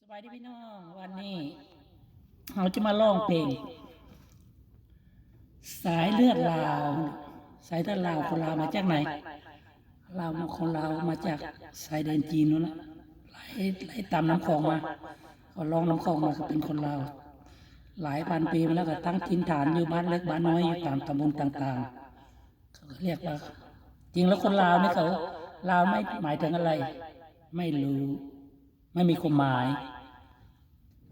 ສະບາຍດີພີ່ນ້ອງ, ວັນນີ້ເຮົາຈະມາຮ້ອງເພງສາຍເລືອດລາວ. ສາຍເລືອດລາວ ຄົນລາວມາຈາກໃນ? ລາວ ຄົນລາວມາຈາກຊາຍແດນຈີນນັ້ນລະ ໄຫຼ ໄຫຼຕາມນ້ຳຂອງມາ, ເຂົາລ່ອງນ້ຳຂອງມາ ເຂົາເປັນຄົນລາວ ຫຼາຍພັນປີມາແລ້ວ ກໍຕັ້ງຖິ່ນຖານຢູ່ບ້ານເລັກບ້ານນ້ອຍ ຢູ່ຕາມຕຳບົນຕ່າງໆ. ເຂົາກໍຮຽກວ່າ ຈິງແລ້ວຄົນລາວນີ້ເຂົາ ລາວໄມ່ ໝາຍເຖິງອະໄລ? ໄມ່ຮູ້ ໄມ່ມີຄວາມໝາຍ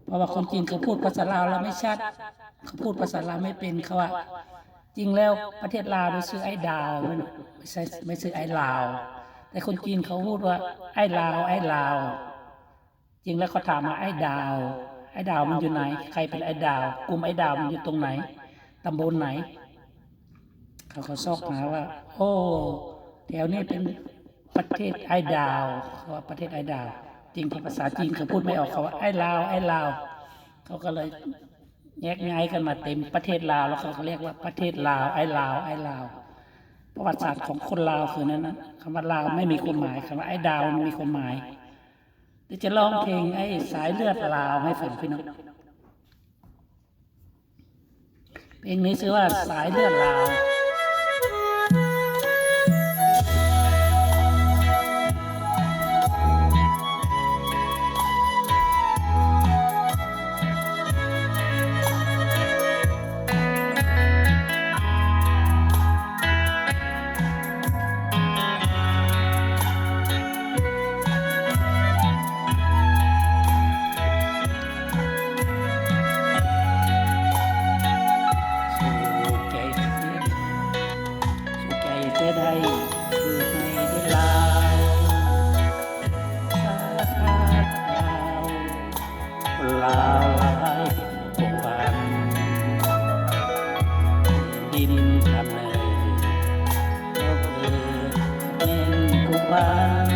ເພາະວ່າຄົນຈີນເຂົາພູດພາສາລາວລະໄມ່ຊັດ, ເຂົາພູດພາສາລາວໄມ່ເປັນ. ເຂົາວ່າ ຈິງແລ້ວປະເທດລາວນີ້ຊື່ອ້າຍດາວ, ມັນ ໄມ່ໃຊ່ ໄມ່ຊື່ອ້າຍລາວ, ແຕ່ຄົນຈີນເຂົາຮູ້ວ່າອ້າຍລາວ ອ້າຍລາວ. ຈິງແລ້ວເຂົາຖາມວ່າ ອ້າຍດາວ ອ້າຍດາວມັນຢູ່ໃນ? ໃຜເປັນອ້າຍດາວ? ກຸ່ມອ້າຍດາວມັນຢູ່ຕົງໃນ? ຕຳບົນໃນ? ເຂົາກໍຊອກຫາວ່າ ໂອ້ ແຖວນີ້ເປັນປະເທດອ້າຍດາວ, ເຂົາວ່າປະເທດອ້າຍດາວ. ຈິງພາສາຈີນເຂົາພູດໄມ່ອອກ, ເຂົາວ່າ ອ້າຍລາວ ອ້າຍລາວ. ເຂົາກໍເລີຍແຍກຍ້າຍກັນມາເຕັມປະເທດລາວ ແລ້ວເຂົາກໍຮຽກວ່າປະເທດລາວ ອ້າຍລາວ ອ້າຍລາວ. ປະຫວັດສາດຂອງຄົນລາວຄືນັ້ນນະ, ຄຳວ່າລາວໄມ່ມີຄວາມໝາຍ, ຄຳວ່າອ້າຍດາວມັນມີຄວາມໝາຍ. ດຽວຈະຮ້ອງເພງໄອ້ສາຍເລືອດລາວໃຫ້ຟັງພີ່ນ້ອງ. ເພງນີ້ຊື່ວ່າສາຍເລືອດລາວ. ສຸກໃຈເສຍ ສຸກໃຈເສຍໄດ້ ຄືໃຫ້ໄດ້ລາວ ສາດລາວ ຄົນລາວຫຼາຍພົວພັນ ດິນກຳເນີດ ກໍເກີດແມ່ນຜູ້ພັນ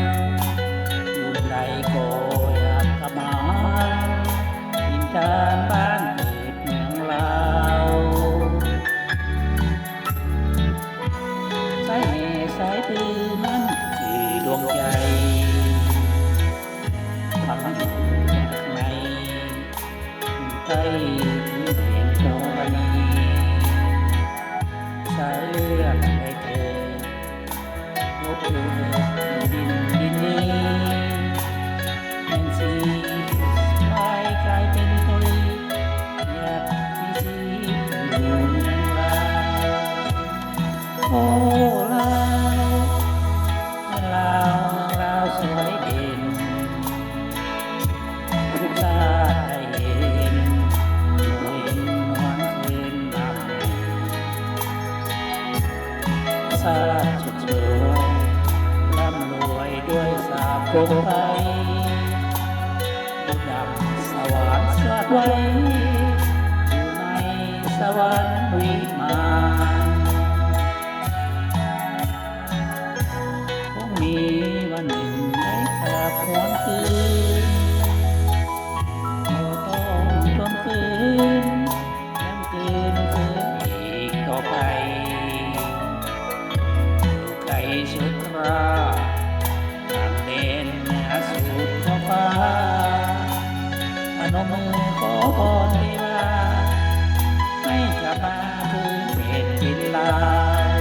ຢູ່ໃດກໍຢາກກະມາ ດິນດານບ້ານເກີດເມືອງລາວ ສາຍແມ່ສາຍຕື້ນັ້ນຄືດວງໃຈ ຝັງຢູ່ໃນໃຈ ເປັນກໍລະນີ ສາຍເລືອດໄດ້ເກີດ ພົບເກີດຢູ່ດິນ ດິນນີ້ ແມ່ນຊິຫາຍກາຍເປັນຕຸຍ ຢາກມີຊີວິດຢູ່ເມືອງລາວ ໂອ້ ລາວ ເມືອງລາວ ເມືອງລາວສວຍເດັ່ນ ທຸກຊາດໄດ້ເຫັນ ເຫັນນວນຄືນມາໃໝ່ ຊາດສຸກສວນ ລ່ຳລວຍດ້ວຍສາກົບໄພ ດັ່ງສະຫວານສາດໄວ້ ຢູ່ໃນສະຫວັນວິມານ ຄົງມີວັນໜຶ່ງໄດ້ກັບຫວນຄືນ ບໍ່ຕ້ອງທົນຝືນ ຍັງຄືນຄືນອີກຕໍ່ໄປ ຢູ່ໄກສຸດຟ້າ ຂ້າມແດນເໜືອສຸດຂອບຟ້າ ພະນົມມືຂໍພອນເທວາ ໃຫ້ກັບມາຄືນແຜ່ນດິນລາວ.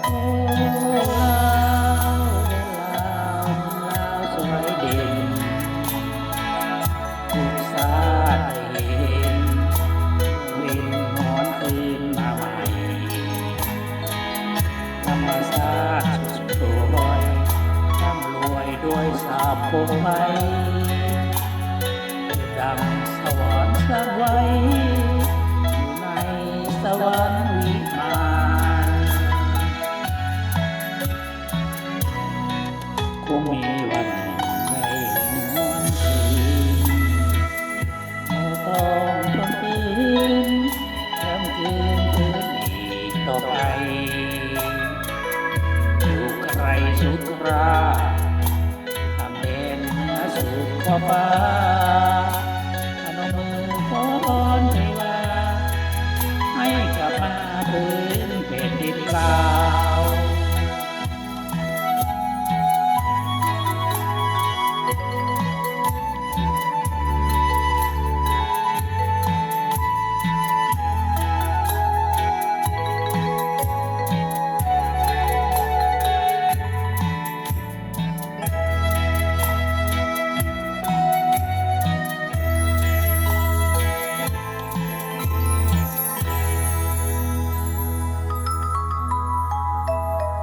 ໂອ້ ລາວ ລາວ ລາວສວຍເດັ່ນ ທຸກຊາດໄດ້ເຫັນ ເວັນຮອນຄືນມາໃໝ່ ທຳມະຊາດສຸດສວຍ ລ່ຳລວຍດ້ວຍສາກົບໄພ ດັ່ງສະຫວານສາດໄວ້ ຢູ່ໃນສະຫວັນວິມານ ຄົງມີວັນໜຶ່ງໄດ້ ໄກ ຢູ່ໄກສຸດລາ ຂ້າມແດນເໜືອສຸດຂອບຟ້າ ພະນົມມືຟ້ອນເທວາ ໃຫ້ກັບມາເຖິງແຜ່ນດິນລາວ.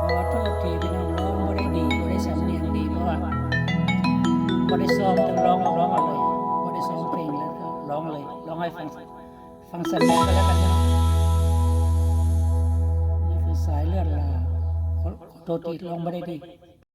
ຂໍໂທດທີ່ພີ່ນ້ອງຮ້ອງບໍ່ໄດ້ດີ ບໍ່ໄດ້ສຳນຽງດີ ເພາະວ່າບໍ່ໄດ້ຊ້ອມ ຕ້ອງຮ້ອງ ຮ້ອງເອົາເລີຍ ບໍ່ໄດ້ຊ້ອມເພງ ແລ້ວກໍຮ້ອງເລີຍ ຮ້ອງໃຫ້ຟັງ ຟັງສຳນຽງກໍແລ້ວກັນເນາະ. ນີ້ຄືສາຍເລືອດລາວ ຂໍ ຂໍໂທດທີ່ຮ້ອງບໍ່ໄດ້ດີ.